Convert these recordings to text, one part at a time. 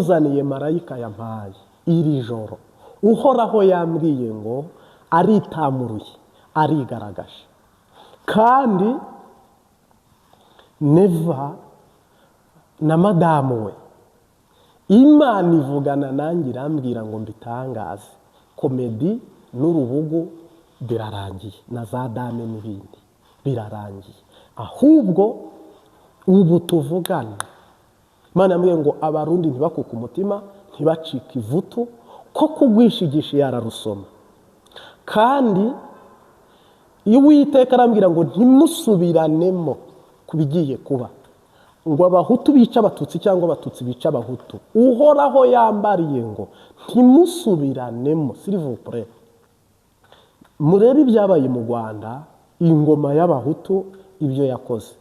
Nkuzaniye marayika yampaye iri joro. Uhoraho yambwiye ngo aritamuruye, arigaragaje. Kandi Neva na madamu we, Imana ivugana nanjye irambwira ngo mbitangaze: comédie n'urubugu birarangiye, na za dame n'ibindi birarangiye. Ahubwo ubu tuvugana, Imana yambwiye ngo Abarundi ntibakuke umutima, ntibacike ivutu, ko kugwishigisha yararusoma. Kandi iyo Uwiteka arambwira ngo ntimusubiranemo ku bigiye kuba, ngo Abahutu bice Abatutsi cyangwa Abatutsi bice Abahutu. Uhoraho yambariye ngo ntimusubiranemo, s'il vous plaît. Murebe ibyabaye mu Rwanda, ingoma y'Abahutu ibyo yakoze,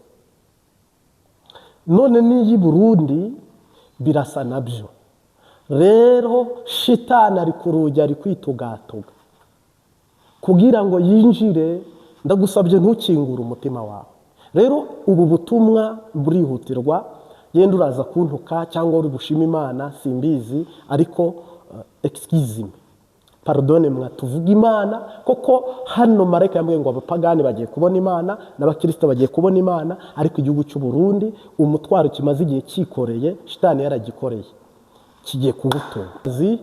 none n'iy'i Burundi birasa nabyo. Rero shitani ari ku rugi, ari kwitugatuga kugira ngo yinjire. Ndagusabye, ntukingure umutima wawe. Rero ubu butumwa burihutirwa. Yenda uraza kuntuka cyangwa uri bushima Imana, simbizi, ariko excuse me, pardonne moi, tuvuga Imana koko. Hano marayika yambwiye ngo abapagani bagiye kubona Imana n'abakirisito bagiye kubona Imana, ariko igihugu cy'u Burundi, umutwaro kimaze igihe cyikoreye, shitani yaragikoreye, kigiye kuwutunga.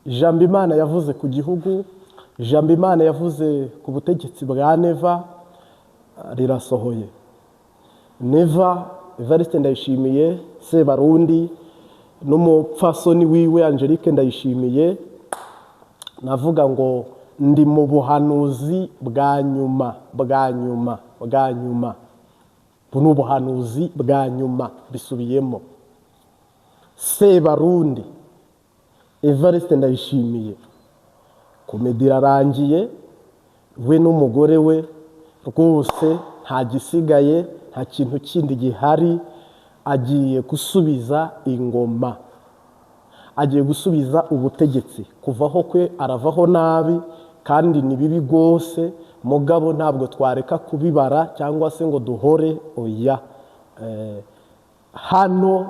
Ijambo Imana yavuze ku gihugu, ijambo Imana yavuze ku butegetsi bwa Neva rirasohoye. Neva Evariste Ndayishimiye Sebarundi n'umupfasoni wiwe Angelique Ndayishimiye, navuga ngo ndi mu buhanuzi bwa nyuma, bwa nyuma, bwa nyuma. Ubu ni ubuhanuzi bwa nyuma, bisubiyemo. Sebarundi Evariste Ndayishimiye, comédie irarangiye. We n'umugore we rwose nta gisigaye, nta kintu kindi gihari. Agiye gusubiza ingoma, agiye gusubiza ubutegetsi. Kuvaho kwe, aravaho nabi kandi ni bibi rwose. Mugabo ntabwo twareka kubibara cyangwa se ngo duhore, oya. Hano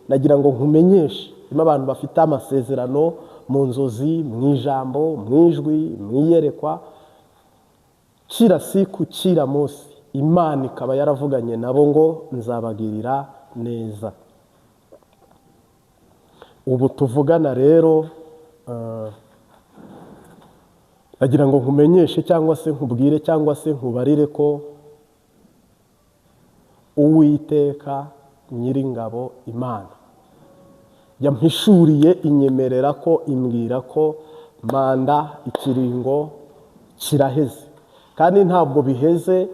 nagira ngo nkumenyeshe, harimo abantu bafite amasezerano mu nzozi, mu ijambo, mu ijwi, mu iyerekwa, kira siku kira munsi, Imana ikaba yaravuganye nabo ngo nzabagirira neza. Ubu tuvugana rero, nagira ngo nkumenyeshe cyangwa se nkubwire cyangwa se nkubarire ko Uwiteka Nyiringabo Imana yampishuriye, inyemerera ko imbwira ko manda, ikiringo kiraheze. Kandi ntabwo biheze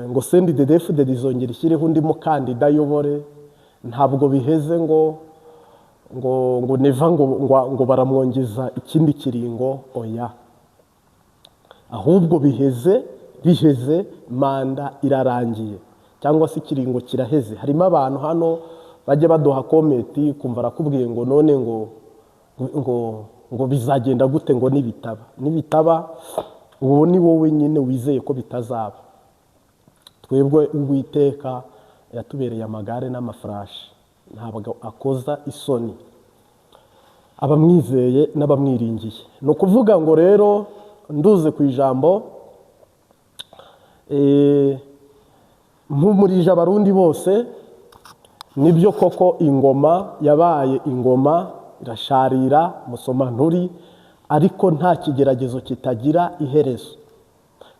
ngo CNDD-FDD izongera ishyireho undi mukandida ayobore. Ntabwo biheze ngo Neva ngo baramwongeza ikindi kiringo, oya. Ahubwo biheze, manda irarangiye cyangwa se ikiringo kiraheze. Harimo abantu hano bajya baduha comment, kumva arakubwiye ngo none ngo bizagenda gute, ngo nibitaba. Uwo ni wowe nyine wizeye ko bitazaba. Twebwe Uwiteka yatubereye amagare n'amafarashi, ntabwo akoza isoni abamwizeye n'abamwiringiye. Ni ukuvuga ngo rero nduze ku ijambo, mpumurije Abarundi bose. Nibyo koko, ingoma yabaye ingoma, irasharira musoma nturi, ariko nta kigeragezo kitagira iherezo.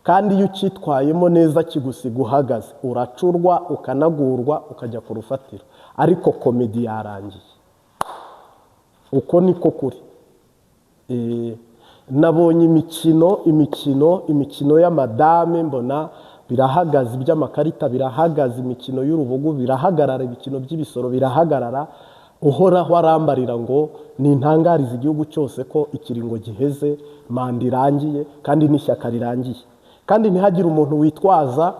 Kandi iyo ucyitwayemo neza kigusiga uhagaze, uracurwa, ukanagurwa, ukajya ku rufatiro. Ariko comédie yarangiye, uko niko kuri. Nabonye imikino y'amadame, mbona birahagaze, iby'amakarita birahagaze, imikino y'urubugu birahagarara, ibikino by'ibisoro birahagarara. Uhoraho arambarira ngo nintangarize igihugu cyose ko ikiringo giheze, manda irangiye, kandi n'ishyaka rirangiye. Kandi ntihagire umuntu witwaza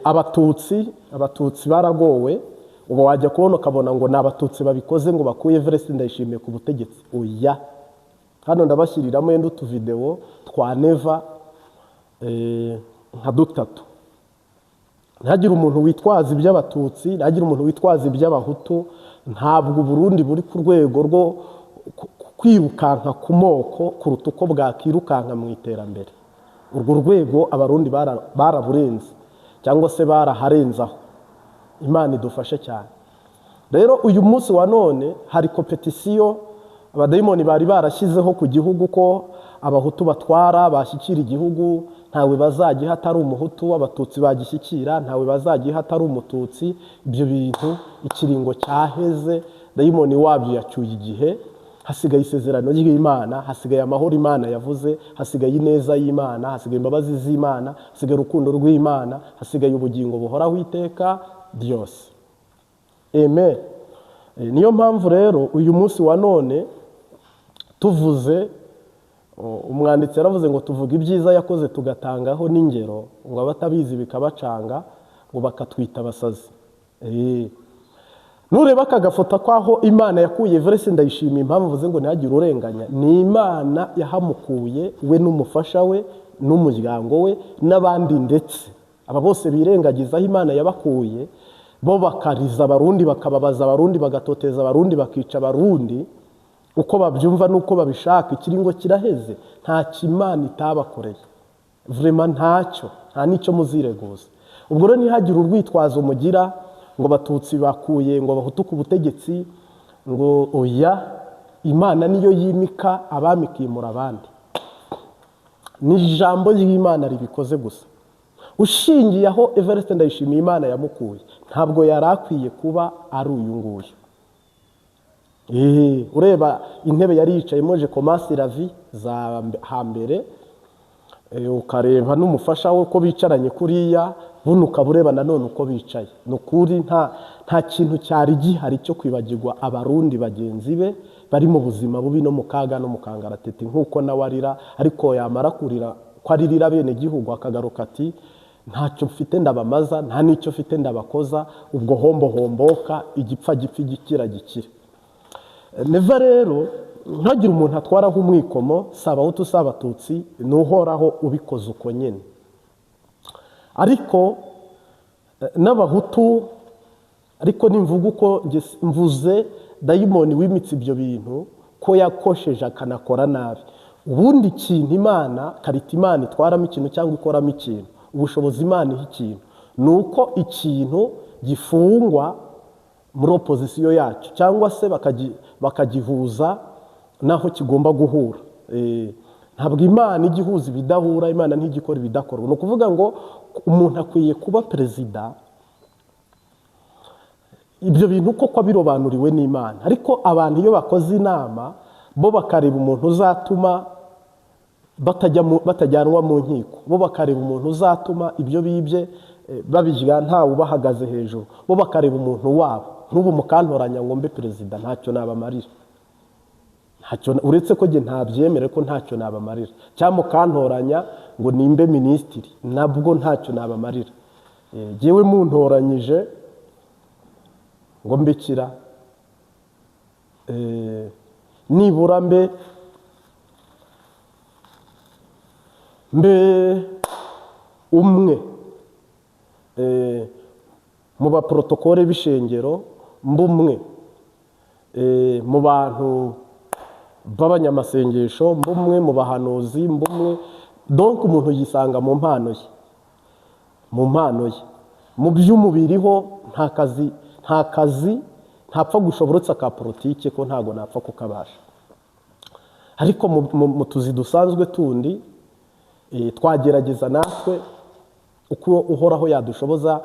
Abatutsi. Abatutsi baragowe. Ubu wajya kubona ukabona ngo ni Abatutsi babikoze, ngo bakuye Evariste Ndayishimiye ku butegetsi. Oya, hano ndabashyiriramo yenda utuvidewo twa Neva nka dutatu. Ntihagire umuntu witwaza iby'Abatutsi, ntihagire umuntu witwaza iby'Abahutu. Ntabwo Uburundi buri ku rwego rwo kwirukanka ku moko kuruta uko bwakirukanka mu iterambere. Urwo rwego Abarundi baraburenze cyangwa se baraharenzaho. Imana idufashe cyane. Rero uyu munsi wa none hari compétition abadayimoni bari barashyizeho ku gihugu, ko Abahutu batwara bashyikira igihugu ntawe bazagiha atari Umuhutu, Abatutsi bagishyikira ntawe bazagiha atari Umututsi. Ibyo bintu ikiringo cyaheze, dayimoni wabyo yacyuye igihe. Hasigaye isezerano ry'Imana, hasigaye amahoro Imana yavuze, hasigaye ineza y'Imana, hasigaye imbabazi z'Imana, hasigaye urukundo rw'Imana, hasigaye ubugingo buhoraho iteka ryose. Amen. Niyo mpamvu rero uyu munsi wa none tuvuze, umwanditsi yaravuze ngo tuvuga ibyiza yakoze tugatangaho n'ingero, ngo abatabizi bikabacanga, ngo bakatwita abasazi. Nureba aka gafoto kwaho Imana yakuye Evariste Ndayishimiye, impamvu mvuze ngo ntihagire urenganya, ni Imana yahamukuye we n'umufasha we n'umuryango we n'abandi, ndetse aba bose birengagiza aho Imana yabakuye, bo bakariza Abarundi, bakababaza Abarundi, bagatoteza Abarundi, bakica Abarundi uko babyumva n'uko babishaka. Ikiringo kiraheze, nta Imana itabakoreye, vraiment ntacyo, nta n'icyo muzireguza. Ubwo rero ntihagire urwitwazo mugira ngo Abatutsi bakuye ngo Abahutu ku butegetsi, ngo oya. Imana niyo yimika abami ikimura abandi, ni ijambo ry'Imana ribikoze gusa. Ushingiye aho Evariste Ndayishimiye Imana yamukuye, ntabwo yari akwiye kuba ari uyu nguyu. Ureba intebe yari yicayemo, je commence la vie za hambere, ukareba n'umufasha we uko bicaranye kuriya, buno ukaba ureba nanone uko bicaye. Ni ukuri nta kintu cyari gihari cyo kwibagirwa Abarundi bagenzi be bari mu buzima bubi no mu kaga no mu kangaratete, nk'uko nawe arira, ariko yamara kurira ko aririra bene gihugu akagaruka ati ntacyo mfite ndabamaza, nta n'icyo mfite ndabakoza. Ubwo hombo homboka, igipfa gipfa, igikira gikire. Neva rero ntagire umuntu atwaraho umwikomo, si Abahutu si Abatutsi, ni Uhoraho ubikoze uko nyine. Ariko n'Abahutu, ariko nimvuga uko mvuze dayimoni wimitse ibyo bintu ko yakosheje akanakora nabi. Ubundi ikintu Imana karita, Imana itwaramo ikintu cyangwa ikoramo ikintu, ubushobozi Imana iha ikintu ni uko ikintu gifungwa muri opposition yacyo, cyangwa se bakagihuza n'aho kigomba guhura. Ntabwo Imana ijya ihuza ibidahura, Imana ntijya ikora ibidakorwa. Ni ukuvuga ngo umuntu akwiye kuba perezida, ibyo bintu koko abirobanuriwe n'Imana. Ariko abantu iyo bakoze inama, bo bakareba umuntu uzatuma batajyanwa mu nkiko, bo bakareba umuntu uzatuma ibyo bibye babirya ntawe ubahagaze hejuru, bo bakareba umuntu wabo. Nk'ubu mukantoranya ngo mbe perezida, ntacyo nabamarira, ntacyo, uretse ko njye ntabyemere ko ntacyo nabamarira. Cyangwa mukantoranya ngo nimbe minisitiri, nabwo ntacyo nabamarira. Jyewe muntoranyije ngo mbikira, nibura mbe umwe mu baprotokole b'ishengero, mbe umwe mu bantu b'abanyamasengesho, mbe umwe mu bahanuzi, mbe umwe. Donc umuntu yisanga mu mpano ye, mu mpano ye. Mu by'umubiri ho nta kazi, nta kazi ntapfa gushobora uretse aka politike, ko ntago napfa kukabasha. Ariko mu tuzi dusanzwe tundi, twagerageza natwe uko Uhoraho yadushoboza,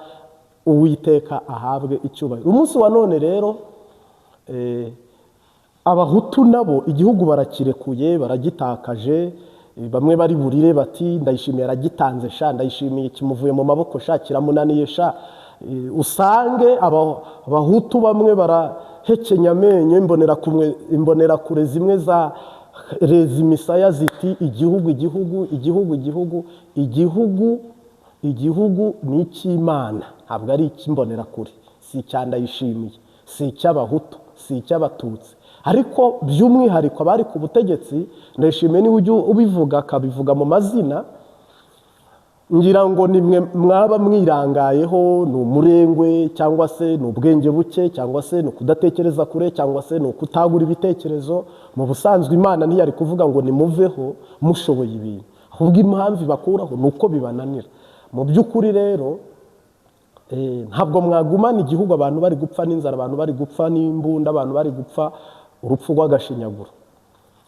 Uwiteka ahabwe icyubahiro. Umunsi wa none rero, Abahutu nabo igihugu barakirekuye, baragitakaje. Bamwe bari burire bati Ndayishimiye aragitanze sha, Ndayishimiye kimuvuye mu maboko sha, kiramunaniye sha. Usange Abahutu bamwe barahekenya amenyo, imbonerakure zimwe za reza imisaya ziti igihugu, igihugu, igihugu, igihugu, igihugu, igihugu ni icy'Imana, ntabwo ari icy'imbonerakure, si icya Ndayishimiye, si icy'Abahutu, si icy'Abatutsi. Ariko by'umwihariko abari ku butegetsi, Ndayishimiye niwe ujya ubivuga akabivuga mu mazina. Ngira ngo nimwe mwaba mwirangayeho, ni umurengwe cyangwa se ni ubwenge buke cyangwa se ni ukudatekereza kure cyangwa se ni ukutagura ibitekerezo. Mu busanzwe Imana ntiyari kuvuga ngo nimuveho mushoboye ibintu, ahubwo impamvu ibakuraho ni uko bibananira. Mu by'ukuri rero ntabwo mwagumana igihugu abantu bari gupfa n'inzara, abantu bari gupfa n'imbunda, abantu bari gupfa urupfu rw'agashinyaguro.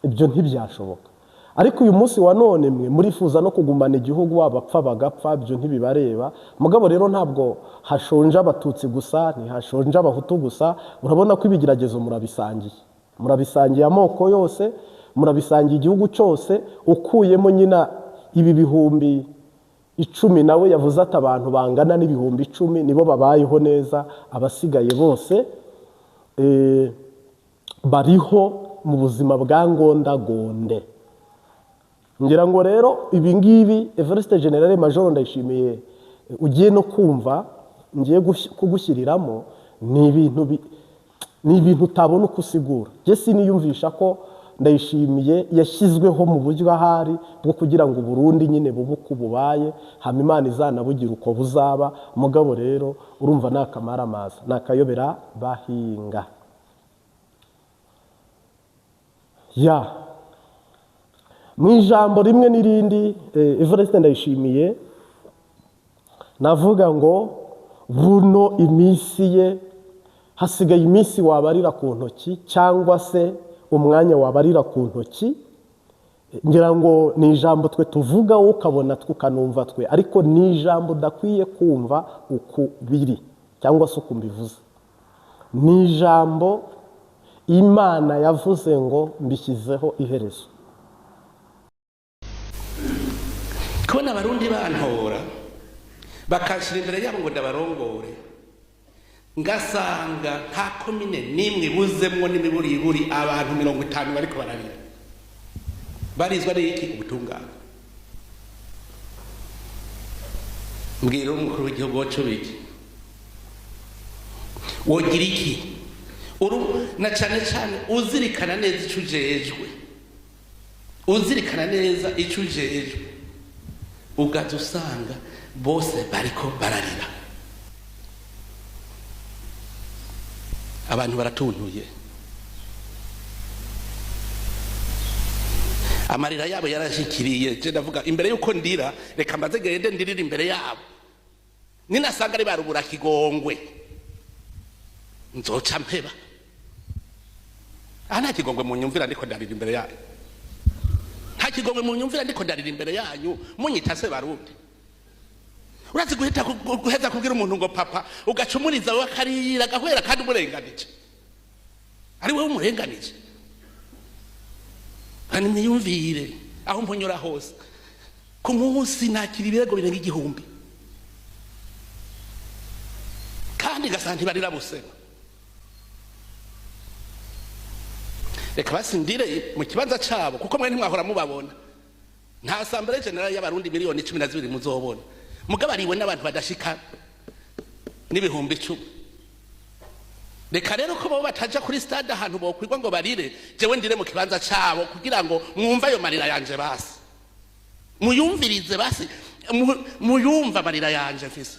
Ibyo ntibyashoboka. Ariko uyu munsi wa none mwe murifuza no kugumana igihugu, wabapfa bagapfa, ibyo ntibibareba. Mugabo rero ntabwo hashonje Abatutsi gusa, ntihashonje Abahutu gusa. Urabona ko ibigeragezo murabisangiye, murabisangiye amoko yose, murabisangiye igihugu cyose, ukuyemo nyina ibi 10,000 nawe yavuze ati abantu bangana n'10,000 nibo babayeho neza, abasigaye bose bariho mu buzima bwa ngondagonde. Ngira ngo rero ibi ngibi Evariste General Major Ndayishimiye ugiye no kumva ngiye kugushyiriramo, ni ibintu utabona uko usigura. Njye siniyumvisha ko Ndayishimiye yashyizweho mu buryo ahari bwo kugira ngo Burundi nyine bube uko bubaye, hama Imana izanabugira uko buzaba. Mugabo rero urumva ni akamaramaza, ni akayobera bahinga. Ya mu ijambo rimwe n'irindi Evariste Ndayishimiye navuga ngo buno iminsi ye hasigaye iminsi wabarira ku ntoki cyangwa se umwanya wabarira ku ntoki. Ngira ngo ni ijambo twe tuvuga ukabona tukanumva twe, ariko ni ijambo udakwiye kumva uku biri cyangwa se uku mbivuze. Ni ijambo Imana yavuze ngo mbishyizeho iherezo. Kubona Abarundi bantora bakashira imbere yabo ngo ndabarongore, ngasanga nta komine n'imwe ibuzemwo n'imiburiburi abantu 50 bariko bararira, barizwa n'iki? Ubutungane. Mbwira umukuru w'igihugu wacu biki wogira iki? Na cane cane uzirikana neza ico ujejwe, uzirikana neza ico ujejwe, ugaza usanga bose bariko bararira. Abantu baratuntuye, amarira yabo yarashikiriye. Je ndavuga imbere yuko ndira, reka mbaze gende ndirira imbere yabo, ninasanga ari barubura kigongwe nzoca mpeba. Aha nta kigongwe mu nyumvira ndiko ndarira imbere yanyu, nta kigongwe mu nyumvira ndiko ndarira imbere yanyu, munyita se Barundi. Urazi guhita guheza kubwira umuntu ngo papa, ugacumuriza we akarira agahwera kandi umurenganije, ari wowe umurenganije. Kandi mwiyumvire aho mpunyura hose ku munsi nakira ibirego birenga 1000, kandi gasanga ntibarira busema. Reka basindire mu kibanza cabo, kuko mwe ntimwahora mubabona. Nta assemblée générale y'Abarundi 12 miliyoni muzobona, mugabariwe n'abantu badashika n'10,000. Reka rero ko bo bataja kuri stade ahantu bokwigwa ngo barire, jewe ndire mu kibanza cabo kugira ngo mwumve ayo marira yanje, basi muyumvirize, basi muyumva amarira yanje mfise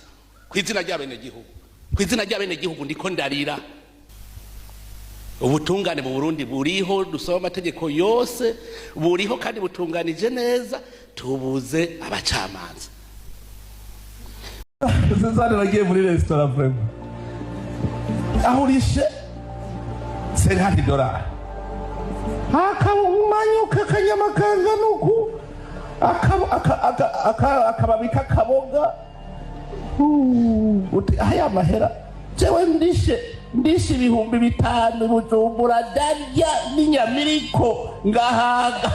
kw'izina ry'abenegihugu. Kw'izina ry'abenegihugu ndiko ndarira. Ubutungane mu Burundi buriho, dusoma amategeko yose buriho kandi butunganije neza, tubuze abacamanza. Suzanne nagiye muri resitora vraiment, aho urishe $50, akamanyuka akanyama kangana uku, akababi k'akaboga, uti aya mahera jewe ndishe 5,000 Bujumbura, ndarya n'inyamiriko ngahaga.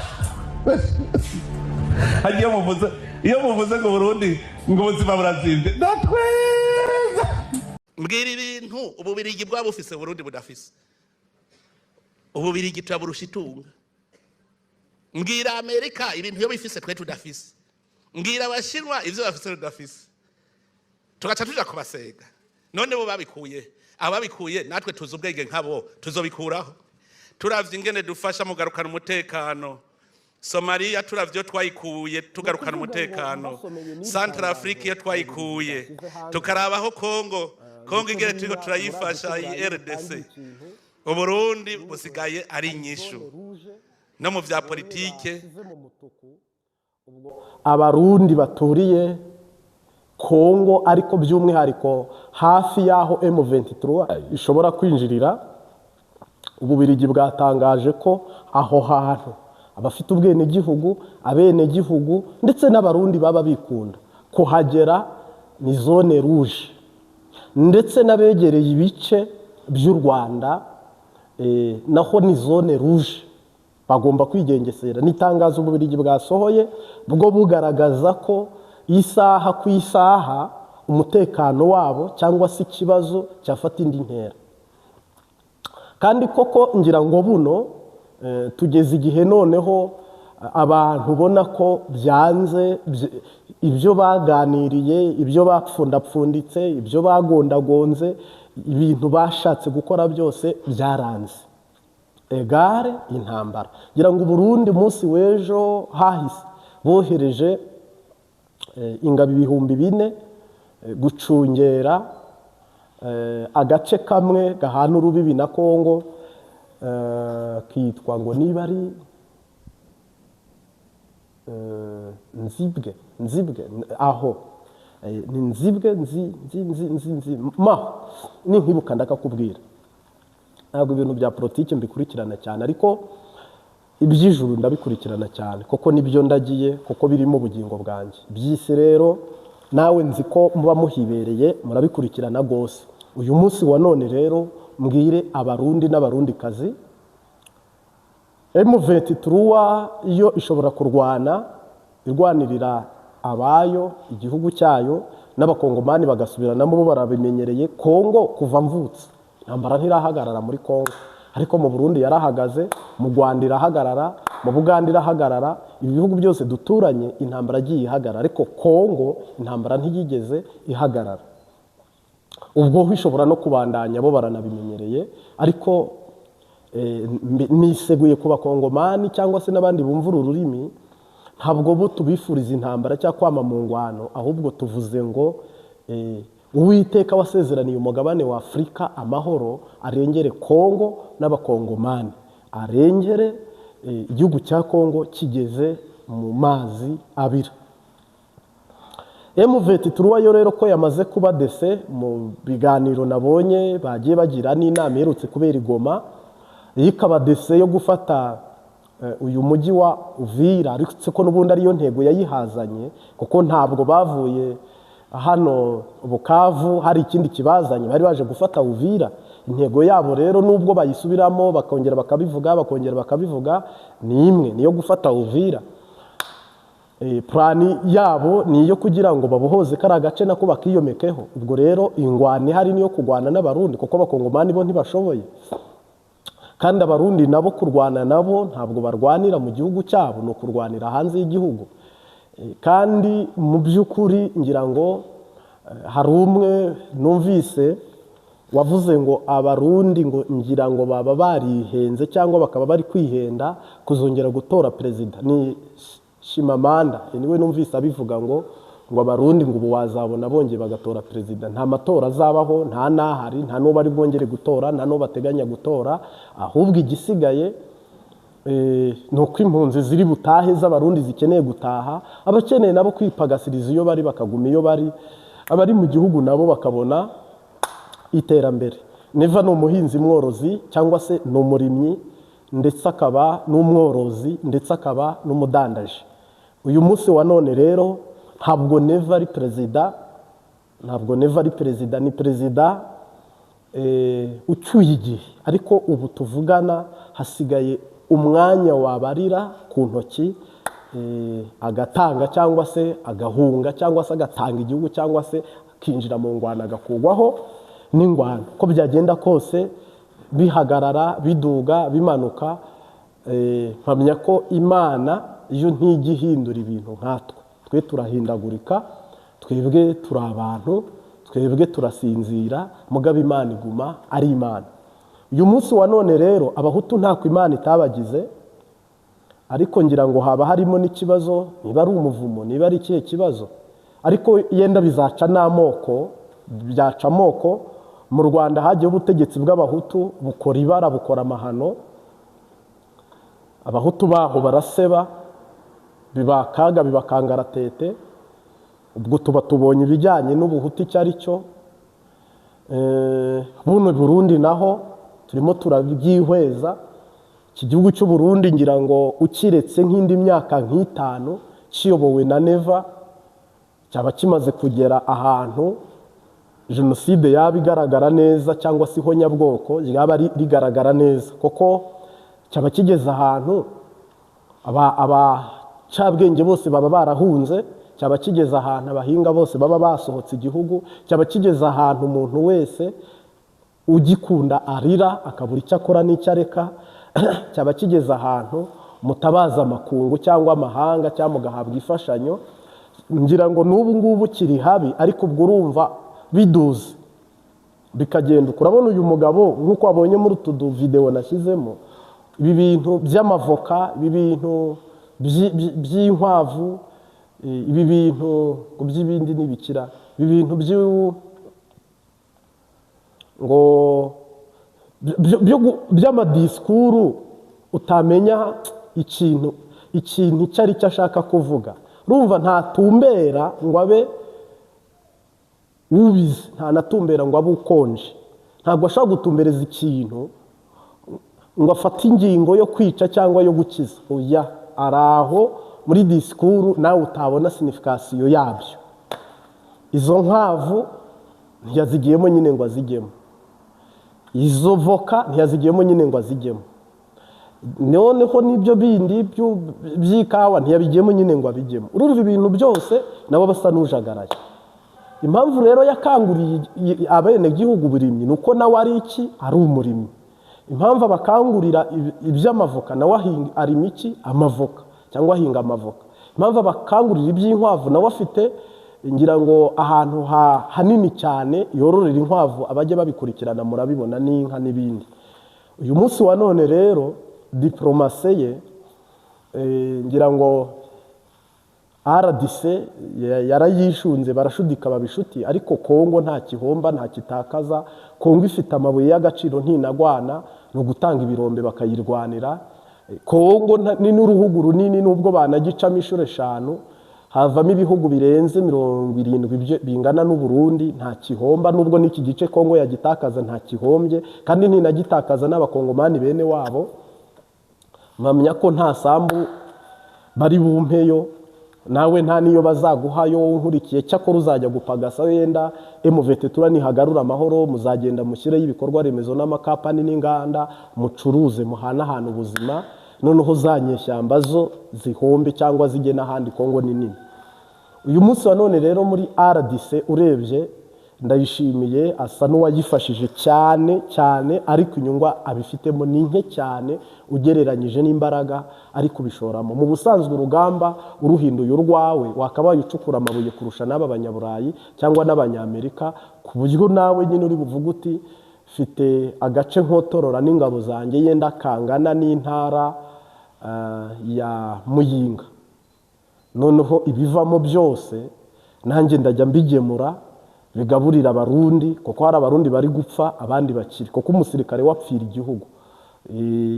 Iyo muvuze, iyo muvuze ngo Burundi ngo ubuzima burazimvye, ndatweza. Mbwira ibintu Ububirigi bwaba bufise Burundi budafise. Ububirigi turaburusha itunga. Mbwira Amerika ibintu iyo bifise twe tudafise. Mbwira Abashinwa ivyo bafise tudafise, tugaca tuja kubasega. None bo babikuye, ababikuye natwe tuzi ubwenge nkabo, tuzobikuraho. Turavye ingene dufasha mugarukana umutekano. Somaliya turavyo twayikuye, tugarukana Ni ukuvuga ngo umutekano. mbasomeye n'iri Central tangazo Africa iyo twayikuye, bashyize hanze, tukarabaho Kongo, Kongo ndetse ingene turiko buriya murazi ko turayifasha iyi Burayi RDC, butangiye ikintu, Uburundi busigaye ari inyishu zone rouge no mu vya politike. Bashyize mu mutuku, ubwo Abarundi baturiye Kongo, ariko by'umwihariko hafi y'aho M23 ishobora kwinjirira, Ububirigi bwatangaje ko aho hantu abafite ubwenegihugu, abenegihugu ndetse n'Abarundi baba bikunda kuhagera, ni zone rouge, ndetse n'abegereye ibice by'u Rwanda naho ni zone rouge, bagomba kwigengesera. Ni itangazo Ububirigi bwasohoye bwo bugaragaza ko isaha ku isaha umutekano wabo cyangwa se ikibazo cyafata indi ntera. Kandi koko ngira ngo buno tugeze igihe noneho abantu ubona ko byanze, ibyo baganiriye, ibyo bapfundapfunditse, ibyo bagondagonze, ibintu bashatse gukora byose byaranze, egare intambara. Ngira ngo Uburundi umunsi w'ejo hahise bohereje ingabo 4000 gucungera agace kamwe gahana urubibi na Kongo, kitwa ngo niba ari Nzibwe, Nzibwe aho. Ni Nzibwe, nzi nzi nzi nzi nzi ma ninkibuka ndakakubwira. Ntabwo ibintu bya politiki mbikurikirana cyane, ariko iby'ijuru ndabikurikirana cyane kuko nibyo ndagiye, kuko birimo ubugingo bwanjye. By'isi rero nawe nzi ko muba muhibereye, murabikurikirana rwose. Uyu munsi wa none rero mbwire Abarundi n'Abarundikazi, M23 iyo ishobora kurwana irwanirira abayo, igihugu cyayo, n'Abakongomani bagasubiranamo, bo barabimenyereye. Kongo kuva mvutse intambara ntirahagarara muri Kongo, ariko mu Burundi yarahagaze, mu Rwanda irahagarara, mu Buganda irahagarara. Ibi bihugu byose duturanye intambara agiye ihagarara, ariko Kongo intambara ntiyigeze ihagarara. Ubwo ishobora no kubandanya, bo baranabimenyereye. Ariko niseguye ku Bakongomani cyangwa se n'abandi bumva uru rurimi, ntabwo bo tubifuriza intambara cyangwa kwama mu ngwano, ahubwo tuvuze ngo Uwiteka wasezeraniye umugabane wa Afurika amahoro arengere Kongo n'Abakongomani, arengere igihugu cya Kongo kigeze mu mazi abira. M23 yo rero ko yamaze kuba dese mu biganiro nabonye bagiye bagira n'inama iherutse kubera i Goma, ikaba dese yo gufata uyu mujyi wa Uvira, ariko ko n'ubundi ariyo ntego yayihazanye, kuko ntabwo bavuye hano Bukavu hari ikindi kibazanye, bari baje gufata Uvira. Intego yabo rero, nubwo bayisubiramo bakongera bakabivuga, bakongera bakabivuga, ni imwe, niyo gufata Uvira. Plan yabo ni iyo kugira ngo babohoze kari agace nako bakiyomekeho. Ubwo rero ingwano ihari niyo kurwana n'Abarundi, kuko Abakongomani bo ntibashoboye, kandi Abarundi nabo kurwana nabo ntabwo barwanira mu gihugu cyabo, ni ukurwanira hanze y'igihugu. Kandi mu by'ukuri ngira ngo hari umwe numvise wavuze ngo Abarundi ngo ngira ngo baba barihenze cyangwa bakaba bari kwihenda kuzongera gutora perezida, ni Shimamanda, niwe numvise abivuga ngo Abarundi ngo ubu wazabona bongeye bagatora perezida. Nta matora azabaho, nta n'ahari, nta n'uwo bari bwongere gutora, nta n'uwo bateganya gutora. Ahubwo igisigaye ni uko impunzi ziri butahe z'Abarundi zikeneye gutaha, abakeneye nabo kwipagasiriza iyo bari bakaguma iyo bari, abari mu gihugu nabo bakabona iterambere. Neva ni umuhinzi mworozi cyangwa se ni umurimyi, ndetse akaba n'umworozi, ndetse akaba n'umudandaji. Uyu munsi wa none rero ntabwo Neva ari perezida, ntabwo Neva ari perezida, ni perezida ucyuye igihe, ariko ubu tuvugana hasigaye umwanya wabarira ku ntoki, agatanga cyangwa se agahunga cyangwa se agatanga igihugu cyangwa se akinjira mu ngwano agakugwaho n'ingwano. Uko byagenda kose, bihagarara, biduga, bimanuka, mpamya ko Imana iyo ntijya ihindura ibintu nkatwe. Twe turahindagurika, twebwe turi abantu, twebwe turasinzira, mugabo Imana iguma ari Imana. Uyu munsi wa none rero Abahutu ntako Imana itabagize. Ariko ngira ngo haba harimo n'ikibazo, niba ari umuvumo, niba ari ikihe kibazo, ariko yenda bizaca n'amoko, byaca amoko. Mu Rwanda hagiyeho ubutegetsi bw'Abahutu, bukora ibara, bukora amahano, Abahutu baho baraseba, biba akaga, biba kangaratete. Ubwo tuba tubonye ibijyanye n'Ubuhutu icyo ari cyo. Buno Burundi naho turimo turabyihweza. Iki gihugu cy'u Burundi, ngira ngo ukiretse nk'indi myaka nk'itanu kiyobowe na Neva, cyaba kimaze kugera ahantu jenoside yaba igaragara neza, cyangwa se ihonyabwoko ryaba rigaragara neza, kuko cyaba kigeze ahantu abacabwenge bose baba barahunze, cyaba kigeze ahantu abahinga bose baba basohotse igihugu, cyaba kigeze ahantu umuntu wese ugikunda arira akabura icyo akora n'icyo areka, cyaba kigeze ahantu mutabaza amakungu cyangwa amahanga cyangwa mugahabwa imfashanyo. Ngira ngo n'ubu ngubu kiri habi, ariko ubwo urumva biduze bikagenda. Urabona uyu mugabo, nk'uko wabonye muri utu videwo nashyizemo, ibi bintu by'amavoka, ibi bintu by'inkwavu, ibi bintu ngo by'ibindi n'ibikira, ibi bintu ngo by'amadisikuru utamenya ikintu icyo ari cyo ashaka kuvuga. Urumva ntatumbera ngo abe ubizi, ntanatumbera ngo abe ukonje. Ntabwo ashobora gutumbereza ikintu ngo afate ingingo yo kwica cyangwa yo gukiza. Oya, ari aho muri disikuru nawe utabona signification yabyo. Izo nkwavu ntiyazigiyemo nyine ngo azijyemo, izo voka ntiyazigiyemo nyine ngo azijyemo, noneho n'ibyo bindi by'ikawa ntiyabigiyemo nyine ngo abijyemo. Urumva ibintu byose nabo basa n'ujagaraye. Impamvu rero yakanguriye abenegihugu uburimyi ni uko nawe ari iki? Ari umurimyi. Impamvu abakangurira iby'amavoka, nawe arima iki? Amavoka, cyangwa ahinga amavoka. Impamvu abakangurira iby'inkwavu, nawe afite ngira ngo ahantu hanini cyane yororera inkwavu, abajya babikurikirana murabibona, n'inka n'ibindi. Uyu munsi wa none rero diplomatie ye, ngira ngo RDC yarayishunze, barashudika babishuti, ariko Kongo nta kihomba, nta kitakaza. Kongo ifite amabuye y'agaciro, ntinagwana, ni ugutanga ibirombe bakayirwanira. Kongo ni n'uruhugu runini, nubwo banagicamo inshuro 5 havamo ibihugu birenze 70 bingana n'u Burundi, nta kihomba. Nubwo n'iki gice Kongo yagitakaza nta kihombye, kandi ntinagitakaza n'Abakongomani bene wabo. Mpamya ko nta sambu bari bumpeyo, nawe nta niyo bazaguhayo nkurikiye. Cyakora uzajya gupagasa, wenda M23 nihagarura amahoro, muzagenda mushyireho ibikorwa remezo n'amakapani n'inganda, mucuruze, muhanahana ubuzima, noneho za nyeshyamba zo zihombe cyangwa zijye n'ahandi. Kongo ni nini. Uyu munsi wa none rero muri RDC urebye, Ndayishimiye asa n'uwayifashije cyane cyane, ariko inyungu abifitemo ni nke cyane ugereranyije n'imbaraga ari kubishoramo. Mu busanzwe urugamba uruhinduye urwawe, wakabaye ucukura amabuye kurusha n'aba Banyaburayi cyangwa n'Abanyamerika, ku buryo nawe nyine uri buvuge uti mfite agace nkotorora n'ingabo zanjye yenda kangana n'intara ya Muyinga, noneho ibivamo byose nanjye ndajya mbigemura bigaburira Abarundi, kuko hari Abarundi bari gupfa abandi bakiri, kuko umusirikare wapfira igihugu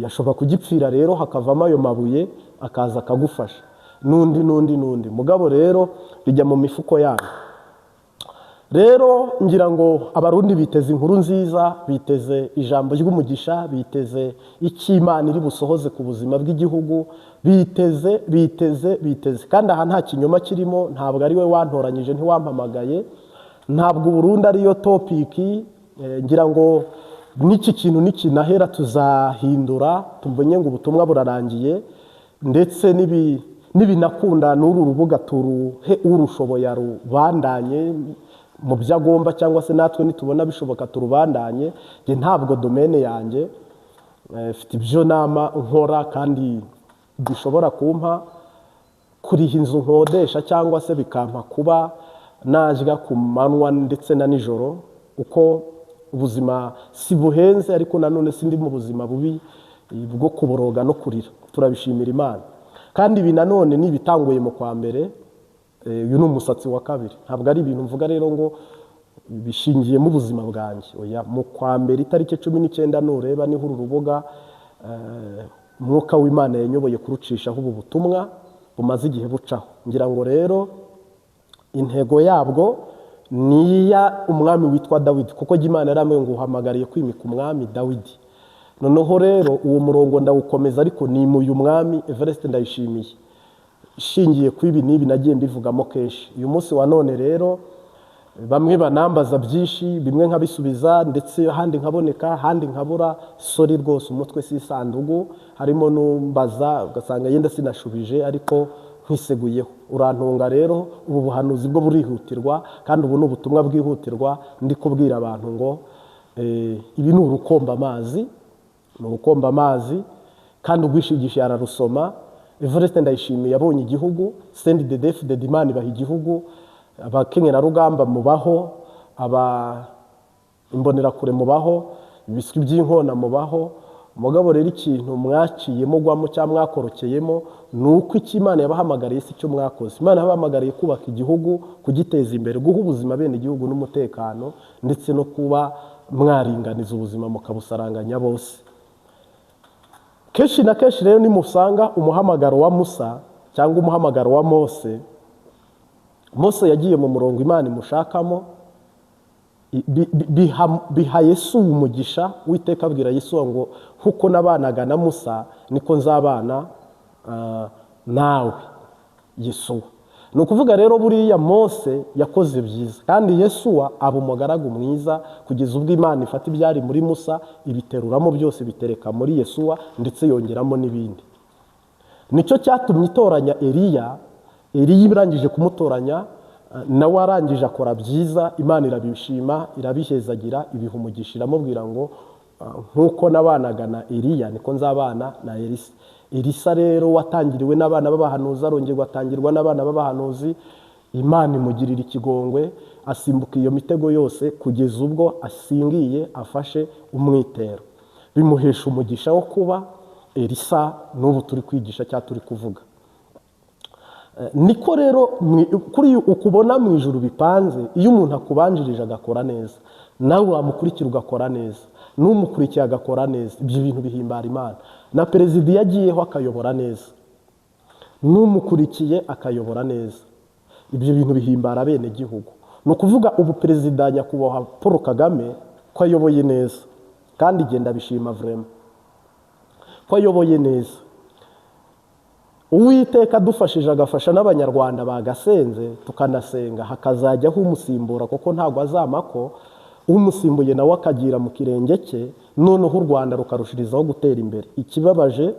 yashobora kugipfira, rero hakavamo ayo mabuye akaza akagufasha n'undi n'undi n'undi mugabo, rero bijya mu mifuko yanyu. Rero ngira ngo Abarundi biteze inkuru nziza, biteze ijambo ry'umugisha, biteze icyo Imana iri busohoze ku buzima bw'igihugu, biteze, biteze, biteze. Kandi aha nta kinyoma kirimo, ntabwo ari we wantoranyije, ntiwampamagaye, ntabwo Burundi ariyo topic. Ngira ngo n'iki kintu nikinahera tuzahindura, tumenye ngo ubutumwa burarangiye, ndetse nibinakunda n'uru rubuga turuhe urushoboye arubandanye mu byo agomba, cyangwa se natwe nitubona bishoboka turubandanye. Njye ntabwo domaine yanjye, mfite ibyo nama nkora kandi bishobora kumpa kuriha inzu nkodesha, cyangwa se bikampa kuba najya ku manywa ndetse na nijoro, uko ubuzima si buhenze, ariko nanone sindi mu buzima bubi bwo kuboroga no kurira. Turabishimira Imana. Kandi ibi nanone ni ibitanguye mu kwa mbere. Uyu ni umusatsi wa kabiri, ntabwo ari ibintu mvuga rero ngo bishingiye mu buzima bwanjye. Oya, mu kwa mbere itariki 19 nureba niho uru rubuga Umwuka w'Imana yanyoboye kurucishaho ubu butumwa bumaze igihe bucaho. Ngira ngo rero intego yabwo ni iya umwami witwa Dawidi, kuko Imana yaramubwiye ngo uhamagariye kwimika umwami Dawidi. Noneho rero uwo murongo ndawukomeza, ariko nimuye umwami Evariste Ndayishimiye, ishingiye ku ibi n'ibi nagiye mbivugamo kenshi. Uyu munsi wa none rero bamwe banambaza byinshi, bimwe nkabisubiza, ndetse ahandi nkaboneka, ahandi nkabura. Sorry rwose, umutwe si isandugu. Harimo n'umbaza ugasanga yenda sinashubije, ariko nkwiseguyeho, urantunga. Rero ubu buhanuzi bwo burihutirwa, kandi ubu ni ubutumwa bwihutirwa. Ndi kubwira abantu ngo ibi ni urukomba amazi, ni urukomba amazi, kandi ugwishigisha ararusoma. Evariste Ndayishimiye yabonye igihugu, CNDD-FDD Imana ibaha igihugu, abakenyerarugamba mubaho, aba imbonerakure mubaho, ibiswi by'inkona mubaho. Mugabo rero ikintu mwaciye mugwamo cyangwa mwakorokeyemo ni uko icyo Imana yabahamagariye si cyo mwakoze. Imana yabahamagariye kubaka igihugu, kugiteza imbere, guha ubuzima bene igihugu n'umutekano, ndetse no kuba mwaringaniza ubuzima mukabusaranganya bose. Kenshi na kenshi rero nimusanga umuhamagaro wa Musa cyangwa umuhamagaro wa Mose, Mose yagiye mu murongo Imana imushakamo, biha Yesu umugisha. Uwiteka abwira Yesu ngo nkuko nabanaga na Musa niko nzabana nawe Yesuwa. Ni ukuvuga rero buriya Mose yakoze byiza, kandi Yesuwa aba umugaragu mwiza kugeza ubwo Imana ifata ibyari muri Musa ibiteruramo byose bitereka muri Yesuwa, ndetse yongeramo n'ibindi. Nicyo cyatumye itoranya Eliya. Eliya irangije kumutoranya, nawe arangije akora byiza, Imana irabishima, irabihezagira, ibiha umugisha, iramubwira ngo nkuko nabanaga na Eliya niko nzabana na Elisa. Elisa rero watangiriwe n'abana b'abahanuzi, arongerwa atangirwa n'abana b'abahanuzi, Imana imugirira ikigongwe, asimbuka iyo mitego yose kugeza ubwo asingiye afashe umwitero, bimuhesha umugisha wo kuba Elisa n'ubu turi kwigisha cyangwa turi kuvuga. Niko rero kuri ukubona mu ijuru bipanze, iyo umuntu akubanjirije agakora neza, nawe wamukurikira ugakora neza, n'umukurikiye agakora neza, ibyo bintu bihimbara Imana. Na perezida iyo agiyeho akayobora neza, n'umukurikiye akayobora neza, ibyo bintu bihimbara bene gihugu. Ni ukuvuga ubu perezida nyakubahwa Paul Kagame ko ayoboye neza, kandi igenda bishima vraiment ko ayoboye neza. Uwiteka adufashije agafasha n'abanyarwanda bagasenze, tukanasenga hakazajyaho umusimbura, kuko ntabwo azamako umusimbuye nawe akagira mu kirenge cye, noneho u Rwanda rukarushirizaho gutera imbere. Ikibabaje,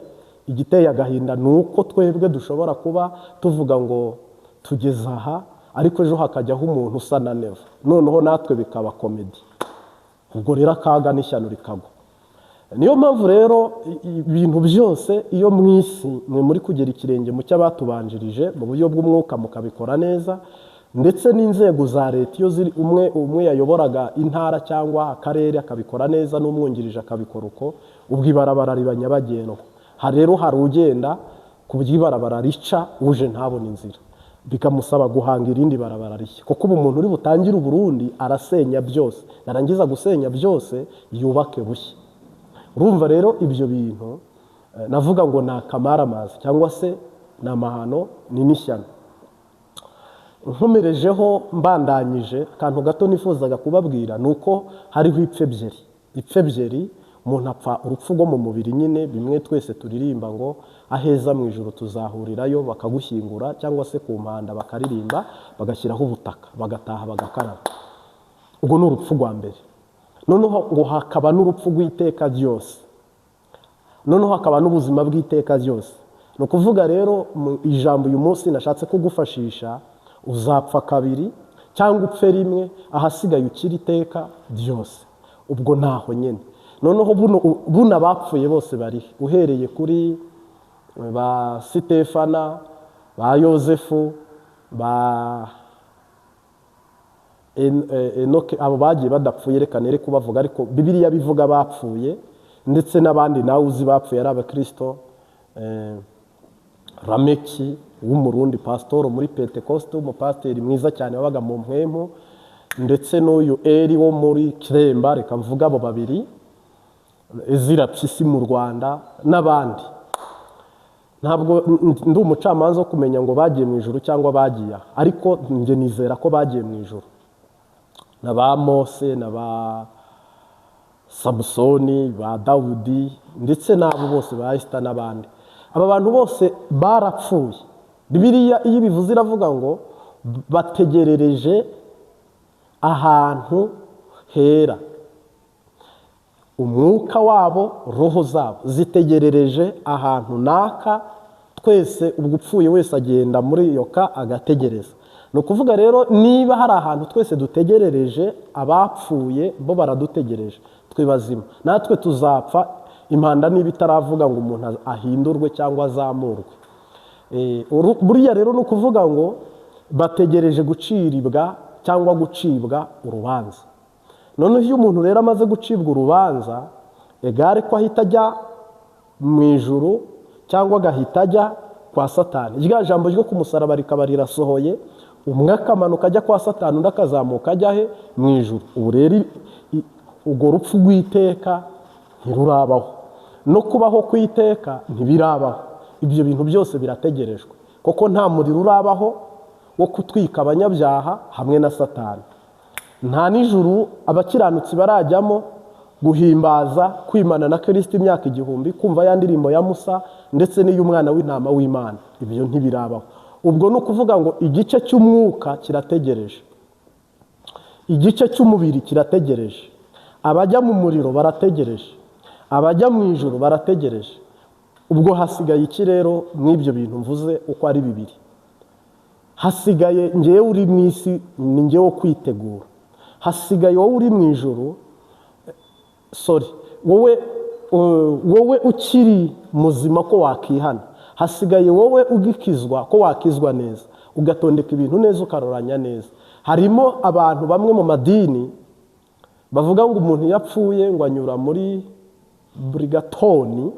igiteye agahinda, ni uko twebwe dushobora kuba tuvuga ngo tugeze aha, ariko ejo hakajyaho umuntu usa na Neva, noneho natwe bikaba komedi. Ubwo rero akaga n'ishyano rikagwa. Niyo mpamvu rero ibintu byose iyo mu isi mwe muri kugera ikirenge mu cy'abatubanjirije mu buryo bw'umwuka mukabikora neza, ndetse n'inzego za leta iyo ziri umwe yayoboraga intara cyangwa akarere akabikora neza, n'umwungirije akabikora uko, ubwo ibarabara riba nyabagendwa. Hari rero hari ugenda ku bw'ibarabara rica uje ntabone inzira, bikamusaba guhanga irindi barabara rishya, kuko ubu umuntu uri butangire Uburundi arasenya byose, yarangiza gusenya byose yubake bushya. Urumva rero ibyo bintu navuga ngo ni akamaramazi cyangwa se ni amahano, ni n'ishyano. Nkomerejeho mbandanyije akantu gato nifuzaga kubabwira ni uko hariho ipfa ebyiri. Ipfa ebyiri, umuntu apfa urupfu rwo mu mubiri nyine, bimwe twese turirimba ngo aheza mu ijuru tuzahurirayo, bakagushyingura cyangwa se ku mpanda bakaririmba bagashyiraho ubutaka bagataha bagakaraba. Ubwo ni urupfu rwa mbere. Noneho ngo hakaba n'urupfu rw'iteka ryose, noneho hakaba n'ubuzima bw'iteka ryose. Ni ukuvuga rero mu ijambo uyu munsi nashatse kugufashisha, uzapfa kabiri cyangwa upfe rimwe, ahasigaye ukiri iteka ryose. Ubwo ntaho nyine. Noneho buno abapfuye bose bari, uhereye kuri ba Sitefana, ba Yozefu, ba Enoke, abo bagiye badapfuye reka nere kubavuga, ariko Bibiliya bivuga bapfuye, ndetse n'abandi nawe uzi bapfuye ari abakristo. Rameki w'Umurundi, pasitoro muri Pentekoste, w'umupasiteri mwiza cyane wabaga mu Mpwemu, ndetse n'uyu Eri wo muri Kiremba, reka mvuga abo babiri, Ezira Mpyisi mu Rwanda n'abandi. Ntabwo ndi umucamanza wo kumenya ngo bagiye mu ijuru cyangwa bagiye aha, ariko njye nizera ko bagiye mu ijuru, na ba Mose na ba Samusoni, ba Dawudi, ndetse n'abo bose ba Esita n'abandi. Aba bantu bose barapfuye. Bibiliya iyo ibivuze iravuga ngo bategerereje ahantu hera, umwuka wabo, roho zabo zitegerereje ahantu naka. Twese ubwo upfuye wese agenda muri iyo ka agategereza. Ni ukuvuga rero, niba hari ahantu twese dutegerereje, abapfuye bo baradutegereje twe bazima. Natwe tuzapfa, impanda niba itaravuga ngo umuntu ahindurwe cyangwa azamurwe. Buriya rero ni ukuvuga ngo bategereje guciribwa cyangwa gucibwa urubanza. Noneho iyo umuntu rero amaze gucibwa urubanza, egare ko ahita ajya mu ijuru cyangwa agahita ajya kwa Satani, rya jambo ryo ku musaraba rikaba rirasohoye, umwe akamanuka ajya kwa Satani, undi akazamuka ajya he? Mu ijuru. Ubu rero urwo rupfu rw'iteka ntirurabaho, no kubaho kw'iteka ntibirabaho. Ibyo bintu byose birategerejwe, kuko nta muriro urabaho wo gutwika abanyabyaha hamwe na Satani, nta n'ijuru abakiranutsi barajyamo guhimbaza kwimana na Kirisito imyaka 1000, kumva ya ndirimbo ya Musa ndetse n'iy'umwana w'intama w'Imana. Ibyo ntibirabaho. Ubwo ni ukuvuga ngo igice cy'umwuka kirategereje, igice cy'umubiri kirategereje, abajya mu muriro barategereje, abajya mu ijuru barategereje. Ubwo hasigaye iki rero mw'ibyo bintu mvuze uko ari bibiri? Hasigaye ngewe uri mu isi, ni ngewe wo kwitegura. Hasigaye wowe uri mu ijuru, sorry, wowe ukiri muzima ko wakihana. Hasigaye wowe ugikizwa ko wakizwa neza, ugatondeka ibintu neza, ukaroranya neza. Harimo abantu bamwe mu madini bavuga ngo umuntu yapfuye ngo anyura muri brigatoni,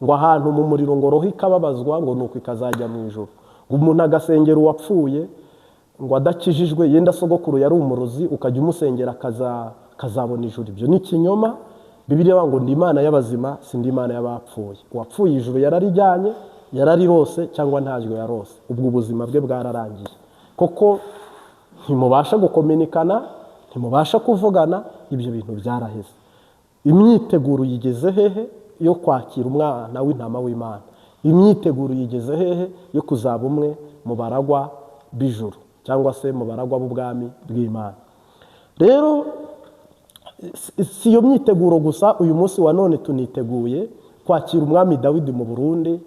ngo ahantu mu muriro, ngo roho ikababazwa, ngo nuko ikazajya mu ijuru. Ngo umuntu agasengera uwapfuye ngo adakijijwe, yenda sogokuru yari umurozi, ukajya umusengera akazabona ijuru. Ibyo ni ikinyoma. Bibiliya ivuga ngo ndi Imana y'abazima, si ndi Imana y'abapfuye. Uwapfuye ijuru yararijyanye, yararirose cyangwa ntabwo yarose, ubwo ubuzima bwe bwararangiye, koko ntimubasha gukominikana, ntimubasha kuvugana, ibyo bintu byaraheze. Imyiteguro yigeze hehe yo kwakira umwana w'intama w'Imana? Imyiteguro yigeze hehe yo kuzaba umwe mu baragwa b'ijuru cyangwa se mu baragwa b'ubwami bw'Imana? Rero si iyo myiteguro gusa, uyu munsi wa none tuniteguye kwakira umwami Dawidi mu Burundi.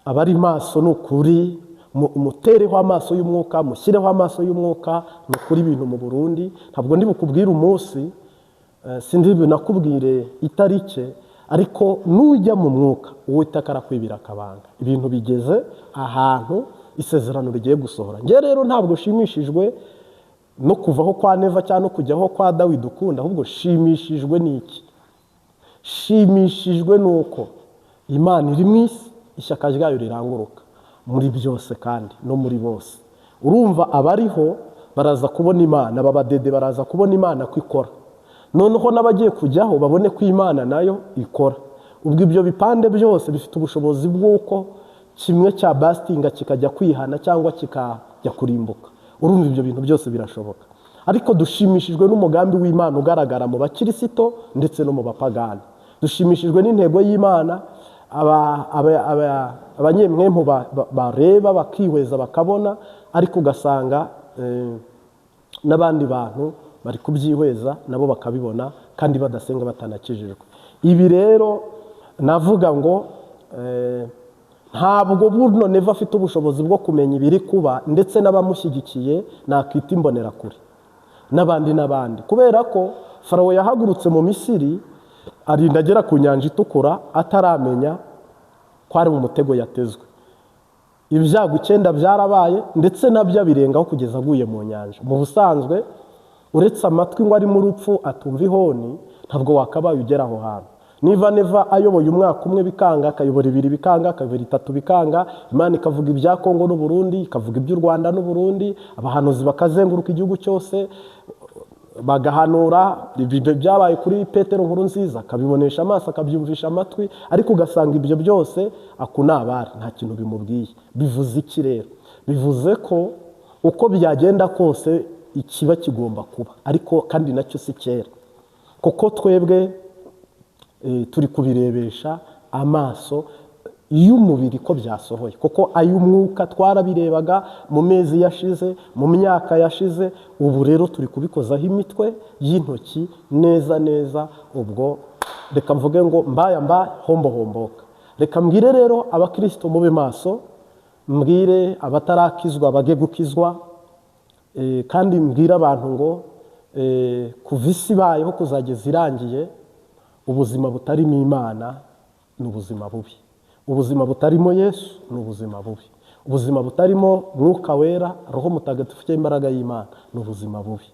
Abari maso ni ukuri, mutereho amaso y'umwuka, mushyireho amaso y'umwuka. Ni ukuri ibintu mu Burundi, ntabwo ndi bukubwire umunsi, sindi bunakubwire itarike, ariko nujya mu mwuka Uwiteka arakwibira akabanga. Ibintu bigeze ahantu isezerano rigiye gusohora. Njye rero ntabwo nshimishijwe no kuvaho kwa Neva cyangwa no kujyaho kwa Dawidi ukunda, ahubwo shimishijwe n'iki? Shimishijwe nuko Imana iri mu isi, ishyaka ryayo riranguruka muri byose kandi no muri bose. Urumva abariho baraza kubona Imana, ababadede baraza kubona Imana ko ikora, noneho n'abagiye kujyaho babone ko Imana nayo ikora. Ubwo ibyo bipande byose bifite ubushobozi bw'uko kimwe cya basitinga kikajya kwihana cyangwa kikajya kurimbuka. Urumva ibyo bintu byose birashoboka. Ariko dushimishijwe n'umugambi w'Imana ugaragara mu bakirisito ndetse no mu bapagani. Dushimishijwe n'intego y'Imana, abanyemwempu bareba bakihweza bakabona, ariko ugasanga n'abandi bantu bari kubyihweza nabo bakabibona kandi badasenga batanakijijwe. Ibi rero navuga ngo ntabwo buno Neva afite ubushobozi bwo kumenya ibiri kuba, ndetse n'abamushyigikiye nakita imbonerakure n'abandi n'abandi, kubera ko Farawo yahagurutse mu Misiri arinda agera ku nyanja itukura ataramenya ko ari mu mutego yatezwe. Ibyago 9 byarabaye, ndetse nabyo abirengaho kugeza aguye mu nyanja. Mu busanzwe uretse amatwi ngo ari mu rupfu atumva ihoni, ntabwo wakabaye ugera aho hantu. Niba Neva ayoboye umwaka umwe bikanga, akayobora ibiri bikanga, akayobora itatu bikanga, Imana ikavuga ibya Kongo n'u Burundi, ikavuga iby'u Rwanda n'u Burundi, abahanuzi bakazenguruka igihugu cyose bagahanura ibyo byabaye kuri Petero Nkurunziza, akabibonesha amaso, akabyumvisha amatwi, ariko ugasanga ibyo byose akunabara nta kintu bimubwiye. Bivuze iki rero? Bivuze ko uko byagenda kose ikiba kigomba kuba, ariko kandi nacyo si kera, kuko twebwe turi kubirebesha amaso y'umubiri ko byasohoye, kuko ay'umwuka twarabirebaga mu mezi yashize, mu myaka yashize. Ubu rero turi kubikozaho imitwe y'intoki neza neza. Ubwo reka mvuge ngo mbaya mba hombo homboka. Reka mbwire rero abakristo mube maso, mbwire abatarakizwa bage gukizwa, kandi mbwire abantu ngo kuva isi ibayeho kuzageza irangiye, ubuzima butarimo Imana ni ubuzima bubi, ubuzima butarimo Yesu ni ubuzima bubi, ubuzima butarimo Mwuka Wera, Roho Mutagatifu cyangwa imbaraga y'Imana ni ubuzima bubi.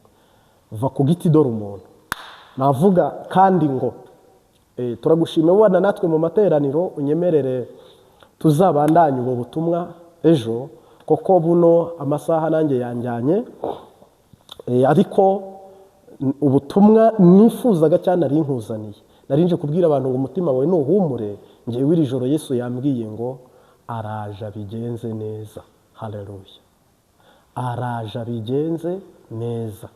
Va ku giti dore umuntu. Navuga kandi ngo turagushima ubana natwe mu materaniro, unyemerere tuzabandanye ubu butumwa ejo, kuko buno amasaha nanjye yanjyanye, ariko ubutumwa nifuzaga cyane nari nkuzaniye, nari nje kubwira abantu ngo umutima wawe nuhumure. Ngewe iri joro Yesu yambwiye ngo araje abigenze neza. Haleluya, araje abigenze neza.